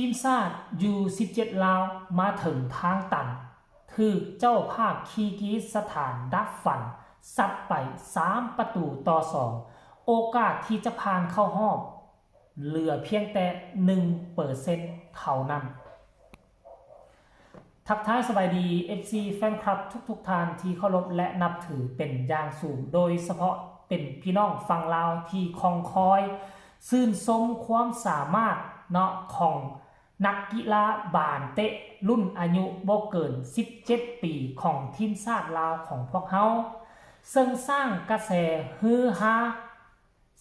ທີມຊາດຢູສິບເຈັດລາວມາເຖິງທາງຕັນ, ຖືກເຈົ້າພາບຄີກີສະຖານດັບຝັນ ຊັດໄປສາມປະຕູຕໍ່ສອງ, ໂອກາດທີ່ຈະຜ່ານເຂົ້າຮອບເຫຼືອພຽງແຕ່ໜຶ່ງເປີເຊັນເທົ່ານັ້ນ. ທັກທາຍສະບາຍດີ ເອັຟຊີ ແຟນຄລັບທຸກໆທ່ານທີ່ເຄົາລົບ ແລະ ນັບຖືເປັນຢ່າງສູງ, ໂດຍສະເພາະເປັນພີ່ນ້ອງຝັ່ງລາວທີ່ຄອງຄອຍຊື່ນຊົມຄວາມສາມາດເນາະ ຂອງນັກກິລາບານເຕະລຸ້ນອາຍຸບໍ່ເກີນສິບເຈັດປີຂອງທີມຊາດລາວຂອງພວກເຮົາ, ເຊິ່ງສ້າງກະແສຮືຮາ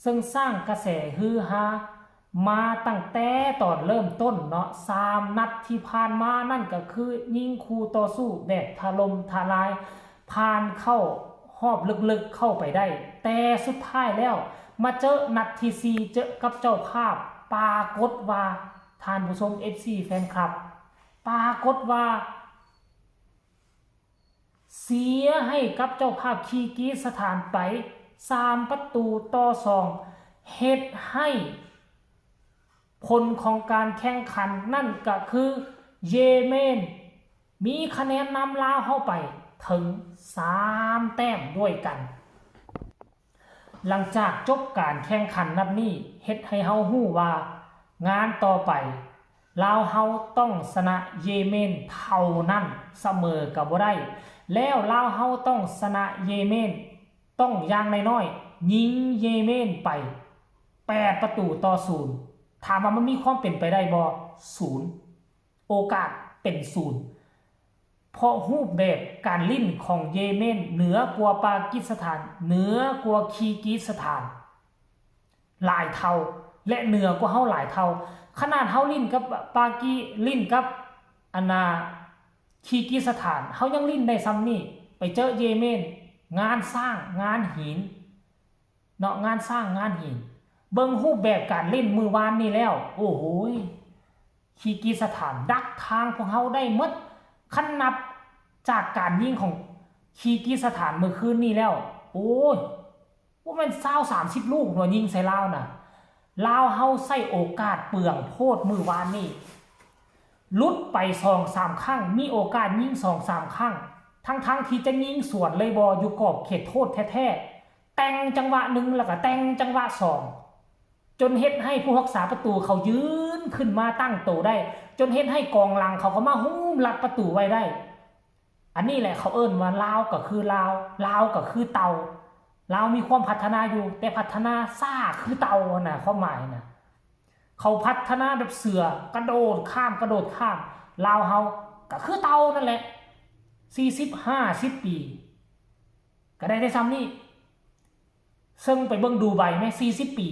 ເຊິ່ງສ້າງກະແສຮືຮາມາຕັ້ງແຕ່ຕອນເລີ່ມຕົ້ນເນາະ. ສາມນັດທີ່ຜ່ານມານັ້ນກໍຄືຍິງຄູ່ຕໍ່ສູ້ແບບຖະຫຼົ່ມທະລາຍ, ຜ່ານເຂົ້າຮອບເລິກໆເຂົ້າໄປໄດ້, ແຕ່ສຸດທ້າຍແລ້ວມາເຈີນັດທີສີ່ ເຈີກັບເຈົ້າພາບ, ປາກົດວ່າ ທ່ານຜູ້ຊົມ ເອັຟຊີ ແຟນຄລັບ, ປາກົດວ່າ ເສຍໃຫ້ກັບເຈົ້າພາບຄີກີສະຖານໄປສາມປະຕູຕໍ່ສອງ, ເຮັດໃຫ້ຜົນຂອງການແຂ່ງຂັນນັ້ນກະຄືເຢເມນມີຄະແນນນຳລາວເຮົາໄປເຖິງສາມແຕ້ມດ້ວຍກັນ. ຫຼັງຈາກຈົບການແຂ່ງຂັນນັດນີ້ ເຮັດໃຫ້ເຮົາຮູ້ວ່າງານຕໍ່ໄປ ລາວເຮົາຕ້ອງຊະນະເຢເມນເທົ່ານັ້ນ, ສະເໝີກໍບໍ່ໄດ້. ແລ້ວລາວເຮົາຕ້ອງຊະນະເຢເມນ, ຕ້ອງຢ່າງໜ້ອຍໆຍິງເຢເມນໄປແປດປະຕູຕໍ່ສູນ. ຖາມວ່າມັນມີຄວາມເປັນໄປໄດ້ບໍ່? ສູນ. ໂອກາດເປັນສູນ ເພາະຮູບແບບການຫຼິ້ນຂອງເຢເມນເໜືອກວ່າປາກິສະຖານ, ເໜືອກວ່າຄີກີສະຖານຫຼາຍເທົ່າ ແລະ ເໜືອກວ່າເຮົາຫຼາຍເທົ່າ. ຂະໜາດເຮົາຫຼິ້ນກັບປາກີ, ຫຼິ້ນກັບ ອັນນ່າ ຄີກີສະຖານ, ເຮົາຍັງຫຼິ້ນໄດ້ຊ່ຳນີ້, ໄປເຈີເຢເມນ, ງານຊ້າງງານຫີນ ເນາະ, ງານຊ້າງງານຫີນ. ເບິ່ງຮູບແບບການຫຼິ້ນມື້ວານນີ້ແລ້ວ, ໂອ້ໂຫຍ, ຄີກີສະຖານດັກທາງພວກເຮົາໄດ້ໝົດ. ຄັນນັບຈາກການຍິງຂອງຄີກີສະຖານມື້ຄືນນີ້ແລ້ວ, ໂອ້ຍ, ບໍ່ແມ່ນຊາວສາມສິບລູກເນາະ, ຍິງໃສ່ລາວນະ. ລາວເຮົາໃຊ້ໂອກາດເປືອງໂພດມື້ວານນີ້, ຫຼຸດໄປສອງສາມຄັ້ງ, ມີໂອກາດຍິງສອງສາມຄັ້ງ, ທັງໆທີ່ຈະຍິງສວນເລີຍບໍ່ ຢູ່ກອບເຂດໂທດແທ້ໆ. ແຕ່ງຈັງຫວະໜຶ່ງ ແລ້ວກໍແຕ່ງຈັງຫວະສອງ ຈົນເຮັດໃຫ້ຜູ້ຮັກສາປະຕູເຂົາຢືນຂຶ້ນມາຕັ້ງໂຕໄດ້, ຈົນເຮັດໃຫ້ກອງຫຼັງເຂົາກໍມາຫຸ້ມລັດປະຕູໄວ້ໄດ້. ອັນນີ້ແຫຼະເຂົາເອີ້ນວ່າລາວກໍຄືລາວ, ລາວກໍຄືເຕົ່າ. ລາວມີຄວາມພັດທະນາຢູ່, ແຕ່ພັດທະນາຊ້າຄືເຕົ່າຫັ້ນນະ, ຄວາມໝາຍນະ. ເຂົາພັດທະນາແບບເສືອ, ກະໂດດຂ້າມ, ກະໂດດຂ້າມ. ລາວເຮົາກໍຄືເຕົ່ານັ້ນແຫຼະ, ສີ່ສິບ ຫ້າສິບປີ ກໍໄດ້ແຕ່ຊ່ຳນີ້. ເຊິ່ງໄປເບິ່ງດູໄບແມ້ ສີ່ສິບປີ,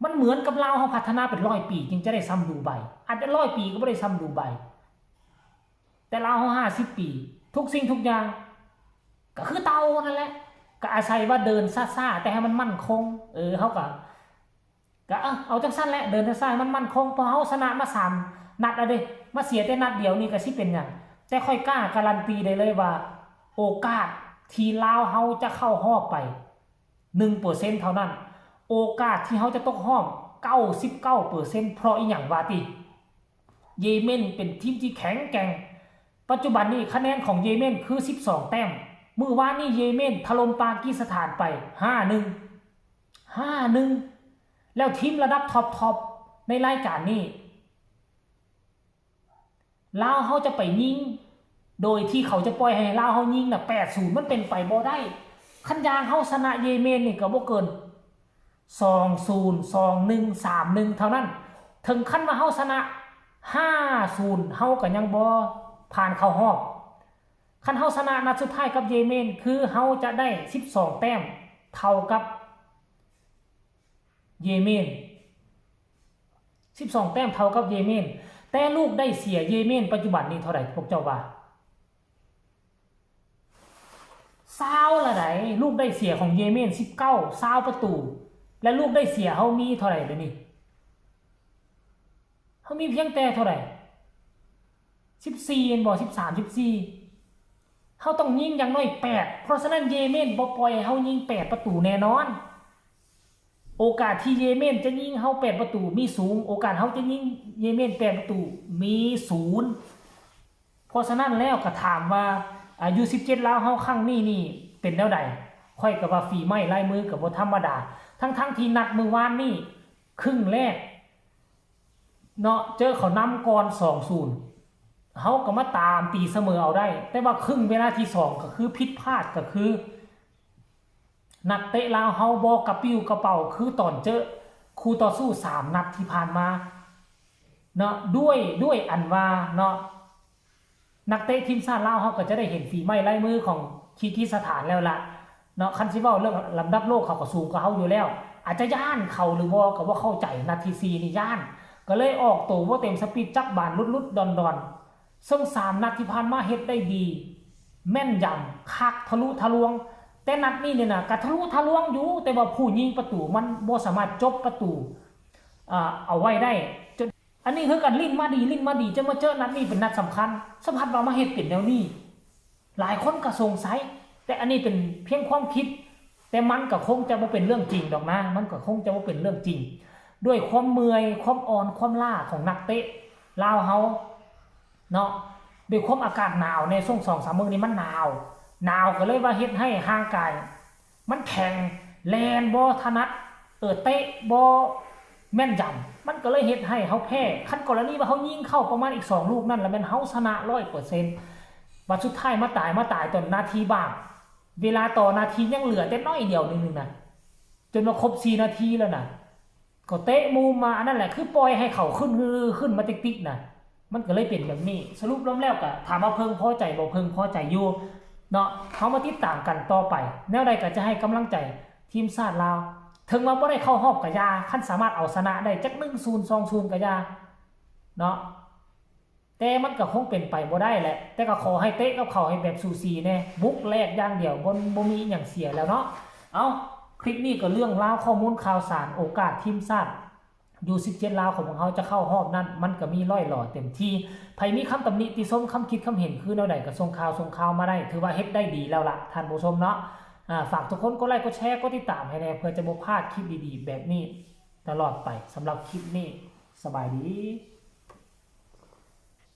ມັນເໝືອນກັບລາວເຮົາພັດທະນາເປັນຮ້ອຍປີຈຶ່ງຈະໄດ້ຊ່ຳດູໄບ, ອາດຈະຮ້ອຍປີກໍບໍ່ໄດ້ຊ່ຳດູໄບ. ແຕ່ລາວເຮົາຫ້າສິບປີ, ທຸກສິ່ງທຸກຢ່າງກໍຄືເຕົ່ານັ້ນແຫຼະ, ກໍອາໄສວ່າເດີນຊ້າໆ ແຕ່ໃຫ້ມັນໝັ້ນຄົງ. ເອີ ເຮົາກໍ ກະ ເອີ ເອົາຈັ່ງຊັ້ນແຫຼະ, ເດີນຊ້າໆໃຫ້ມັນໝັ້ນຄົງ. ເພາະເຮົາຊະນະມາສາມນັດແລ້ວເດ້, ມາເສຍແຕ່ນັດດຽວນີ້ກໍຊິເປັນຫຍັງ? ແຕ່ຂ້ອຍກ້າກາລັນຕີໄດ້ເລີຍວ່າ ໂອກາດທີ່ລາວເຮົາຈະເຂົ້າຮອບໄປໜຶ່ງເປີເຊັນເທົ່ານັ້ນ, ໂອກາດທີ່ເຮົາຈະຕົກຮອບເກົ້າສິບເກົ້າເປີເຊັນ. ເພາະອີ່ຫຍັງວະຕິ? ເຢເມນເປັນທີມທີ່ແຂງແກ່ງ. ປັດຈຸບັນນີ້ຄະແນນຂອງເຢເມນຄືສິບສອງແຕ້ມ. ມື້ວານນີ້ເຢເມນຖະຫຼົ່ມປາກີສະຖານໄປຫ້າໜຶ່ງ ຫ້າໜຶ່ງ ແລ້ວທີມລະດັບທັອບໆໃນລາຍການນີ້ ລາວເຮົາຈະໄປຍິງໂດຍທີ່ເຂົາຈະປ່ອຍໃຫ້ລາວເຮົາຍິງນະ ແປດສູນ ມັນເປັນໄປບໍ່ໄດ້. ຄັນຢ່າງເຮົາຊະນະເຢເມນນີ້ກໍບໍ່ເກີນສອງສູນ ສອງໜຶ່ງ ສາມໜຶ່ງເທົ່ານັ້ນ. ເຖິງຄັນວ່າເຮົາຊະນະຫ້າສູນ ເຮົາກໍຍັງບໍ່ຜ່ານເຂົ້າຮອບ. ຄັນເຮົາຊະນະນັດສຸດທ້າຍກັບເຢເມນ ຄືເຮົາຈະໄດ້ສິບສອງແຕ້ມເທົ່າກັບເຢເມນ, ສິບສອງແຕ້ມເທົ່າກັບເຢເມນ. ແຕ່ລູກໄດ້ເສຍເຢເມນປັດຈຸບັນນີ້ເທົ່າໃດ ພວກເຈົ້າວ່າ? ຊາວລະໃດ. ລູກໄດ້ເສຍຂອງເຢເມນສິບເກົ້າ ຊາວປະຕູ ແລະ ລູກໄດ້ເສຍເຮົາມີເທົ່າໃດດຽວນີ້? ເຮົາມີພຽງແຕ່ເທົ່າໃດ? ສິບສີ່ແມ່ນບໍ່? ສິບສາມ ສິບສີ່ ເຮົາຕ້ອງຍິງຢ່າງໜ້ອຍແປດ. ເພາະສະນັ້ນເຢເມນບໍ່ປ່ອຍໃຫ້ເຮົາຍິງແປດປະຕູແນ່ນອນ. ໂອກາດທີ່ເຢເມນຈະຍິງເຮົາແປດປະຕູມີສູງ, ໂອກາດເຮົາຈະຍິງເຢເມນແປດປະຕູມີສູນ. ເພາະສະນັ້ນແລ້ວກໍຖາມວ່າ ອາ ຢູສິບເຈັດລາວເຮົາຄັ້ງນີ້ນີ້ເປັນແນວໃດ? ຂ້ອຍກໍວ່າຝີໄມ້ລາຍມືກໍບໍ່ທຳມະດາ, ທັງໆທີ່ນັດມື້ວານນີ້ ຄຶ່ງແລກເນາະ ເຈີເຂົານຳກ່ອນສອງສູນ ເຮົາກໍມາຕາມຕີສະເໝີເອົາໄດ້, ແຕ່ວ່າຄຶ່ງເວລາທີສອງກໍຄືຜິດພາດ ກໍຄື ນັກເຕະລາວເຮົາບໍ່ກະປິ້ວກະເປົາຄືຕອນເຈີຄູ່ຕໍ່ສູ້ສາມນັດທີ່ຜ່ານມາເນາະ, ດ້ວຍ ດ້ວຍອັນວ່າເນາະ ນັກເຕະທີມຊາດລາວເຮົາກໍຈະໄດ້ເຫັນຝີໄມ້ລາຍມືຂອງຄີກີສະຖານແລ້ວລະເນາະ. ຄັນຊິເວົ້າເລື່ອງລຳດັບໂລກ ເຂົາກໍສູງກວ່າເຮົາຢູ່ແລ້ວ, ອາດຈະຢ້ານເຂົາຫຼືບໍ່ກໍບໍ່ເຂົ້າໃຈ. ນັດທີສີ່ນີ້ຢ້ານ ກໍເລີຍອອກໂຕບໍ່ເຕັມສະປີດ, ຈັບບານຫຼຸດໆດອນໆ. ເຊິ່ງສາມນັດທີ່ຜ່ານມາເຮັດໄດ້ດີ, ແມ່ນຢຳຄັກ, ທະລຸທະລວງ, ແຕ່ນັດນີ້ນີ້ນະ ກະທະລຸທະລວງຢູ່, ແຕ່ວ່າຜູ້ຍິງປະຕູມັນບໍ່ສາມາດຈົບປະຕູ ອາ ເອົາໄວ້ໄດ້. ຈົນ ອັນນີ້ຄືກັນ, ຫຼິ້ນມາດີ, ຫຼິ້ນມາດີ, ຈົນມາເຈີນັດນີ້ເປັນນັດສຳຄັນ, ສະພັດວ່າມາເຮັດເປັນແນວນີ້. ຫຼາຍຄົນກໍສົງໄສ, ແຕ່ອັນນີ້ເປັນພຽງຄວາມຄິດ, ແຕ່ມັນກໍຄົງຈະບໍ່ເປັນເລື່ອງຈິງດອກນະ, ມັນກໍຄົງຈະບໍ່ເປັນເລື່ອງຈິງ. ດ້ວຍຄວາມເມື່ອຍ, ຄວາມອ່ອນ, ຄວາມລ້າຂອງນັກເຕະລາວເຮົາເນາະ, ດ້ວຍຄວາມອາກາດໜາວໃນຊ່ວງສອງສາມມື້ນີ້ມັນໜາວ, ໜາວກໍເລີຍວ່າເຮັດໃຫ້ຮ່າງກາຍມັນແຂງ, ແລ່ນບໍ່ຖະໜັດ, ເອີ ເຕະບໍ່ແມ່ນຢຳ, ມັນກໍເລີຍເຮັດໃຫ້ເຮົາແພ້. ຄັນກໍລະນີວ່າເຮົາຍິງເຂົ້າປະມານອີກສອງລູກນັ້ນ ລະແມ່ນເຮົາຊະນະຮ້ອຍເປີເຊັນ. ບັດສຸດທ້າຍມາຕາຍ, ມາຕາຍຕອນນາທີບາງ, ເວລາຕໍ່ນາທີຍັງເຫຼືອແຕ່ໜ້ອຍດຽວໜຶ່ງນະ, ຈົນວ່າຄົບສີ່ນາທີແລ້ວນະ, ກໍເຕະມຸມມາ. ອັນນັ້ນແຫຼະ ຄືປ່ອຍໃຫ້ເຂົາຂຶ້ນ ຂຶ້ນມາຕິກໆນະ, ມັນກໍເລີຍເປັນແບບນີ້. ສະຫຼຸບລວມແລ້ວກໍຖາມວ່າເພິ່ງພໍໃຈບໍ່? ເພິ່ງພໍໃຈຢູ່ເນາະ. ເຮົາມາຕິດຕາມກັນຕໍ່ໄປ, ແນວໃດກໍຈະໃຫ້ກຳລັງໃຈທີມຊາດລາວ, ເຖິງວ່າບໍ່ໄດ້ເຂົ້າຮອບກໍຢ່າ, ຄັນສາມາດເອົາຊະນະໄດ້ຈັກໜຶ່ງສູນ ສອງສູນກໍຢ່າເນາະ. ແຕ່ມັນກໍຄົງເປັນໄປບໍ່ໄດ້ແຫຼະ, ແຕ່ກໍຂໍໃຫ້ເຕະກັບເຂົາໃຫ້ແບບສູສີແດ່, ບຸກແລກຢ່າງດຽວ, ບໍ່ ບໍ່ມີອີ່ຫຍັງເສຍແລ້ວເນາະ. ເອົ້າ, ຄລິບນີ້ກໍເລື່ອງລາວ, ຂໍ້ມູນຂ່າວສານ, ໂອກາດທີມຊາດ ຢູສິບເຈັດລາວຂອງພວກເຮົາຈະເຂົ້າຮອບນັ້ນ ມັນກໍມີລ່ອຍຫຼໍເຕັມທີ່. ໃຜມີຄຳຕຳໜິຕິຊົມ, ຄຳຄິດຄຳເຫັນຄືແນວໃດ ກໍສົ່ງຂ່າວ ສົ່ງຂ່າວມາໄດ້, ຖືວ່າເຮັດໄດ້ດີແລ້ວລະທ່ານຜູ້ຊົມເນາະ. ອາ ຝາກທຸກຄົນກົດໄລກ໌ ກົດແຊ ກົດຕິດຕາມໃຫ້ແດ່ ເພື່ອຈະບໍ່ພາດຄລິບດີໆແບບນີ້ຕະຫຼອດໄປ. ສຳລັບຄລິບນີ້ ສະບາຍດີ.